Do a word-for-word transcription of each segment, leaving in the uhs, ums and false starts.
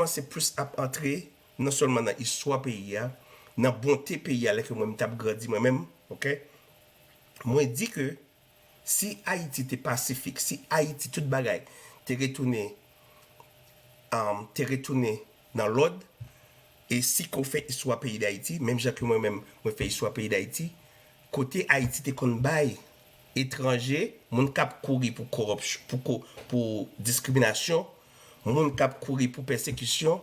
kòmanse plis ap antre non sèlman nan istwa peyi a, nan bonte peyi a, lè ke mwen m t ap grandi mwen menm, oke? Mwen di ke si Ayiti te pasifik, si Ayiti tout bagay te retounen, um, te retounen nan lòd, e si ke w fè istwa peyi Dayiti, menm jan ke mwen menm, mwen fè istwa peyi Dayiti, kote Ayiti te konn bay etranje, moun k ap kouri pou koripsyon, pou, ko- pou diskriminasyon, moun k ap kouri pou pèsekisyon,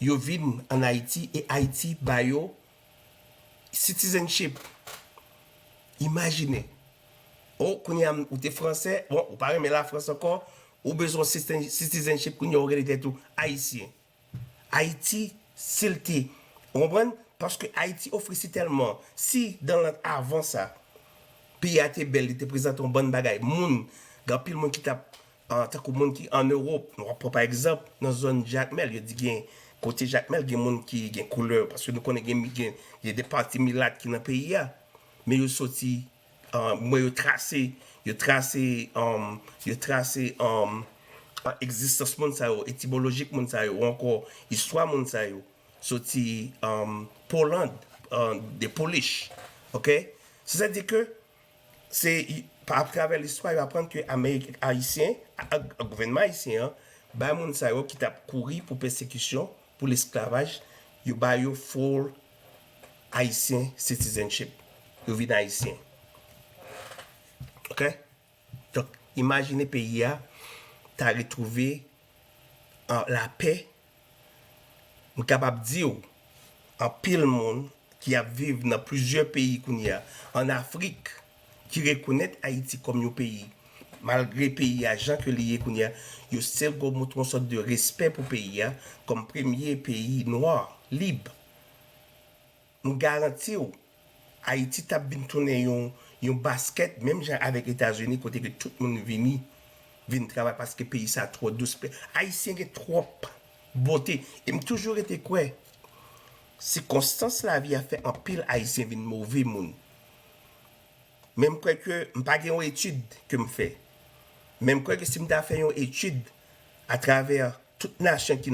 yo vin ann Ayiti e Ayiti ba yo citizenship. Imajine. O, kounye a, ou te fransè, bon, ou pa renmen Lafrans ankò, ou bezwen citizen- citizenship, kounye a, ou rele tèt ou ayisyen. Ayiti, si l te, ou konprann? Paske Ayiti ofri si tèlman, si dan lè avan sa, peyi a te bèl, li te prezante yon bann bagay, moun, gen anpil moun ki t ap, ah, tankou moun ki ann Ewòp, nou pran pa egzanp, nan zòn Jakmèl, yo di gen, kote Jakmèl, gen moun ki gen koulè, paske nou konnen gen, gen, gen de pati milat ki nan peyi a, men yo soti, ah, mwen yo trase, yo trase, um, yo trase, um, ah, egzistans moun sa yo, etimolojik moun sa yo, ou ankò istwa moun sa yo, soti, um, Poland, um, de Polish, oke? Sètadi ke se, atravè listwa, yo aprann ke Amerik, Ayisyen, a- a- gouvènman ayisyen an, bay moun sa yo ki t ap kouri pou pèsekisyon, pou lesklavaj, yo ba yo full Haitian citizenship. Yo vin Ayisyen. Oke? Donk, imajine peyi a ta retwouve an lapè. M kapab di w, anpil moun ki ap viv nan plizyè peyi kounye a, ann Afrik, ki rekonèt Ayiti kòm yon peyi, malgre peyi a jan ke li ye kounye a, yo still go montre yon sòt de respè pou peyi a kòm premye peyi nwa, lib. M garanti w, Ayiti t ap vin tounen yon, yon baskèt, menm jan avèk Etazini, kote ke tout moun vini, vin travay paske peyi sa twò dous. Pe- Ayisyen gen twòp bonte. E m toujou rete kwè, sikonstans lavi a fè anpil Ayisyen vin move moun. Men m kwè ke m pa gen yon etid ke m fè. Men m kwè ke si m ta fè yon etid atravè tout nasyon ki